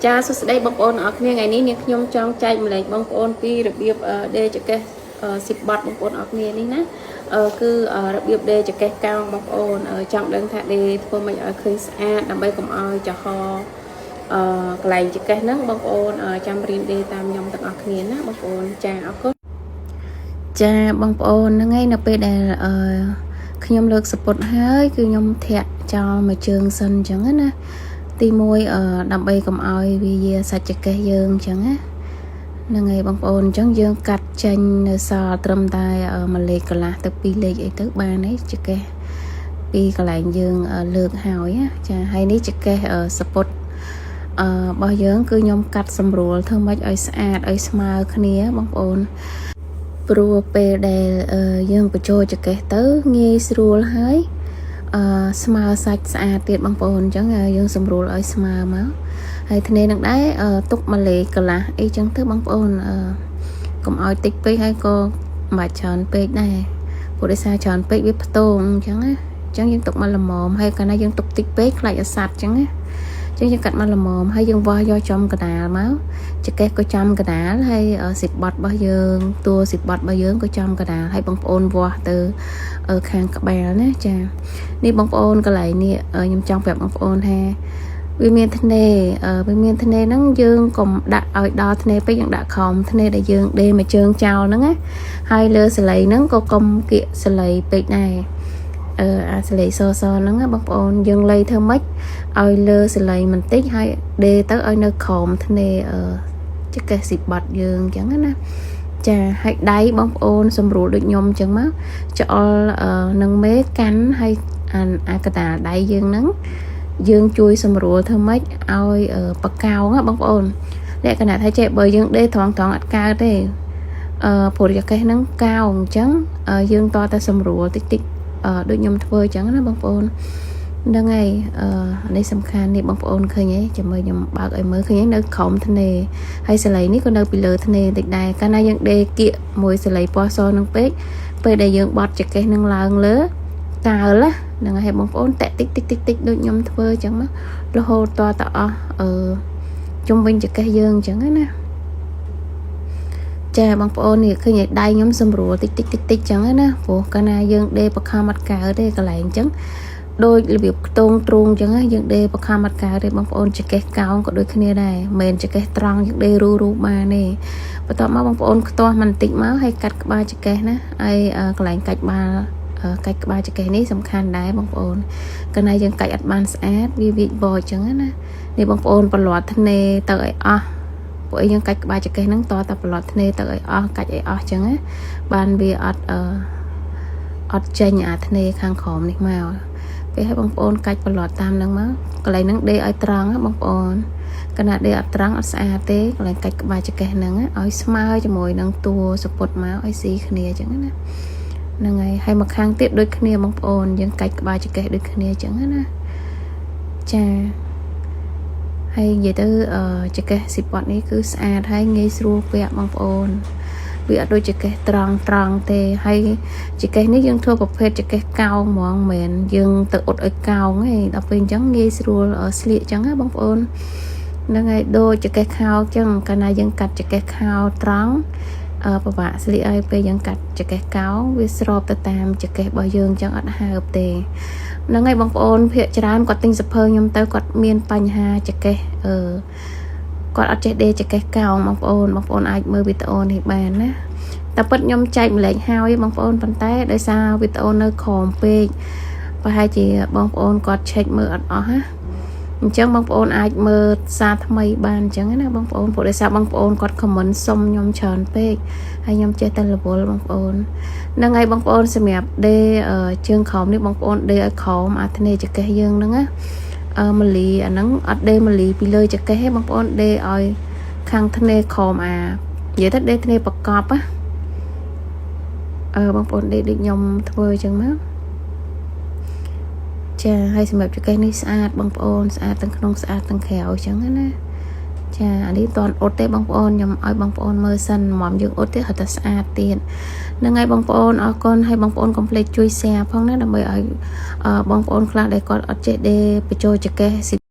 ចាសួស្តីបងប្អូនអរគ្នាថ្ងៃនេះនាងខ្ញុំចង់ចែកម្លែកបងប្អូនពីរបៀបដេចកេះស៊ីបត់បងប្អូនអរគ្នានេះណាគឺរបៀបដេចកេះកោងបងប្អូនចង់ដឹងថាដេធ្វើម៉េចឲ្យឃើញស្អាតដើម្បីកុំឲ្យចំហកន្លែងចកេះហ្នឹងបងប្អូនចាំរៀនដេតាមខ្ញុំទាំងអស់គ្នាណាបងប្អូនចាអរគុណចាបងប្អូនហ្នឹងហើយនៅពេលដែលខ្ញុំលើកសពុតហើយគឺខ្ញុំធាក់ចោលមួយជើងសិនអញ្ចឹងណា ទី1ដើម្បីកុំឲ្យវាយាសាច់ចកេះយើងអញ្ចឹងណាហ្នឹងហើយបងប្អូនអញ្ចឹងយើងកាត់ចេញនៅសល់ត្រឹមតែមួយលេខកន្លះទៅពីរលេខអីទៅបានហើយចកេះពីកន្លែងយើងលើកហើយណាចាហើយនេះចកេះសពុតរបស់យើងគឺខ្ញុំកាត់សម្រួលធ្វើម៉េចឲ្យស្អាតឲ្យស្មើគ្នាបងប្អូនព្រោះពេលដែលយើងបញ្ចូលចកេះទៅងាយស្រួលហើយស្មើសាច់ស្អាតទៀតបងប្អូនអញ្ចឹងយើងសម្រួលឲ្យស្មើមកហើយធ្នេនឹងដែរទុកមួយលេខកន្លះអីចឹងទៅបងប្អូនកុំឲ្យតិចពេកហើយក៏មិនបាច់ច្រើនពេកដែរព្រោះដោយសារច្រើនពេកវាផ្ទងអញ្ចឹងណាអញ្ចឹងយើងទុកមកល្មមហើយកាលណាយើងទុកតិចពេកខ្លាចឲ្យសាត់អញ្ចឹងណាអញ្ចឹងយើងកាត់មកល្មមហើយយើងវាស់យកចំកដាលមកចកេះក៏ចំកដាលហើយសិបត់របស់យើងតួសិបត់របស់យើងក៏ចំកដាលហើយបងប្អូនវាស់ទៅខាងក្បាលណាចានេះបងប្អូនកន្លែងនេះខ្ញុំចង់ប្រាប់បងប្អូនថាវាមានធ្នេវាមានធ្នេហ្នឹងយើងកុំដាក់ឲ្យដល់ធ្នេពេកយើងដាក់ក្រោមធ្នេដែលយើងដេមួយជើងចោលហ្នឹងណាហើយលើសលៃហ្នឹងក៏កុំគៀកសលៃពេកដែរអាសលៃសសហ្នឹងណាបងប្អូនយើងលៃធ្វើម៉េចឲ្យលើសលៃបន្តិចហើយដេទៅឲ្យនៅក្រោមធ្នេចកេះស៊ីបត់យើងអញ្ចឹងណាចាហើយដៃបងប្អូនសម្រួលដូចខ្ញុំអញ្ចឹងមកច្អល់នឹងមេកាន់ហើយអាកដាលដៃយើងហ្នឹងយើងជួយសម្រួលធ្វើម៉េចឲ្យបកោងណាបងប្អូនលក្ខណៈថាចេះបើយើងដេត្រង់ត្រង់អត់កើតទេព្រោះចកេះហ្នឹងកោងអញ្ចឹងយើងតតែសម្រួលតិចតិចដូចខ្ញុំធ្វើអញ្ចឹងណាបងប្អូនហ្នឹងហើយនេះសំខាន់នេះបងប្អូនឃើញទេចាំមើលខ្ញុំបើកឲ្យមើលឃើញទេនៅក្រោមធ្នេហើយសលៃនេះក៏នៅពីលើធ្នេតិចដែរកាលណាយើងដេគៀកមួយសលៃពណ៌សនឹងពេកពេលដែលយើងបត់ចកេះនឹងឡើងលើកើលហ្នឹងហើយបងប្អូនតាក់តិចតិចតិចតិចដូចខ្ញុំធ្វើអញ្ចឹងមករហូតតតអស់ជុំវិញចកេះយើងអញ្ចឹងណាចាបងប្អូននេះឃើញឲ្យដៃខ្ញុំសម្រួលតិចតិចតិចតិចចឹងណាព្រោះកាលណាយើងដេបខំអត់កើតទេកន្លែងអញ្ចឹងដូចរបៀបខ្ទងទ្រូងអញ្ចឹងយើងដេបខំអត់កើតទេបងប្អូនចកេះកោងក៏ដូចគ្នាដែរមិនចកេះត្រង់យើងដេរូរូបានទេបន្ទាប់មកបងប្អូនខ្ទាស់មិនតិចមកហើយកាត់ក្បាលចកេះណាហើយកន្លែងកាច់បាល់កាច់ក្បាលចកេះនេះសំខាន់ដែរបងប្អូនកាលណាយើងកាច់អត់បានស្អាតវាវិចបអញ្ចឹងណានេះបងប្អូនប្រឡាត់ធ្នេទៅឲ្យអស់ពួកឯងយើងកាច់ក្បាលចកេះហ្នឹងតតែប្រឡាត់ធ្នេទៅឲ្យអស់កាច់ឲ្យអស់អញ្ចឹងណាបានវាអត់ចេញអាធ្នេខាងក្រោមនេះមកពេលឲ្យបងប្អូនកាច់ប្រឡាត់តាមហ្នឹងមកកន្លែងហ្នឹងដេឲ្យត្រង់ណាបងប្អូនកណាដេអត់ត្រង់អត់ស្អាតទេកន្លែងកាច់ក្បាលចកេះហ្នឹងឲ្យស្មើជាមួយនឹងតួសពុតមកឲ្យស៊ីគ្នាអញ្ចឹងណាហ្នឹងហើយហើយមកខាងទៀតដូចគ្នាបងប្អូនយើងកាច់ក្បាលចកេះដូចគ្នាអញ្ចឹងណាចាហើយនិយាយទៅចកេះស៊ីពតនេះគឺស្អាតហើយងាយស្រួលពាក់បងប្អូនវាអត់ដូចចកេះត្រង់ត្រង់ទេហើយចកេះនេះយើងធ្វើប្រភេទចកេះកោងហ្មងមិនមែនយើងទៅអ៊ុតឲ្យកោងទេដល់ពេលអញ្ចឹងងាយស្រួលស្លៀកអញ្ចឹងណាបងប្អូនហ្នឹងហើយដូចចកេះខោអញ្ចឹងកាលណាយើងកាត់ចកេះខោត្រង់ពិបាកស្លៀកឲ្យពេលយើងកាត់ចកេះកោងវាស្របទៅតាមចកេះរបស់យើងអញ្ចឹងអត់ហើបទេហ្នឹងហើយបងប្អូនភាកច្រើនគាត់ទិញសភើខ្ញុំទៅគាត់មានបញ្ហាចកេះគាត់អត់ចេះដេចកេះកោងបងប្អូនបងប្អូនអាចមើលវីដេអូនេះបានណាតែពិតខ្ញុំចែកម្លែកហើយបងប្អូនប៉ុន្តែដោយសារវីដេអូនៅក្រោមពេកប្រហែលជាបងប្អូនគាត់ឆែកមើលអត់អស់ណាអញ្ចឹងបងប្អូនអាចមើលសារថ្មីបានអញ្ចឹងណាបងប្អូនព្រោះដោយសារបងប្អូនគាត់ comment សុំខ្ញុំច្រើនពេកហើយខ្ញុំចេះតែរវល់បងប្អូនហ្នឹងហើយបងប្អូនសម្រាប់ដេជើងក្រោមនេះបងប្អូនដេឲ្យក្រោមអាធ្នេចកេះយើងហ្នឹងណាម៉ាលីអាហ្នឹងអត់ដេម៉ាលីពីលើចកេះទេបងប្អូនដេឲ្យខាងធ្នេក្រោមអានិយាយទៅដេធ្នេប្រកបណាបងប្អូនដេដូចខ្ញុំធ្វើអញ្ចឹងមកចាហើយសម្រាប់ចកេះនេះស្អាតបងប្អូនស្អាតទាំងក្នុងស្អាតទាំងក្រៅអញ្ចឹងណាចាអានេះមិនតាន់អ៊ុតទេបងប្អូនខ្ញុំឲ្យបងប្អូនមើលសិនមុំយើងអ៊ុតទេហត់តែស្អាតទៀតហ្នឹងហើយបងប្អូនអរគុណហើយបងប្អូនកុំភ្លេចជួយ share ផងណាដើម្បីឲ្យបងប្អូនខ្លះដែលគាត់អត់ចេះដេបញ្ចូលចកេះ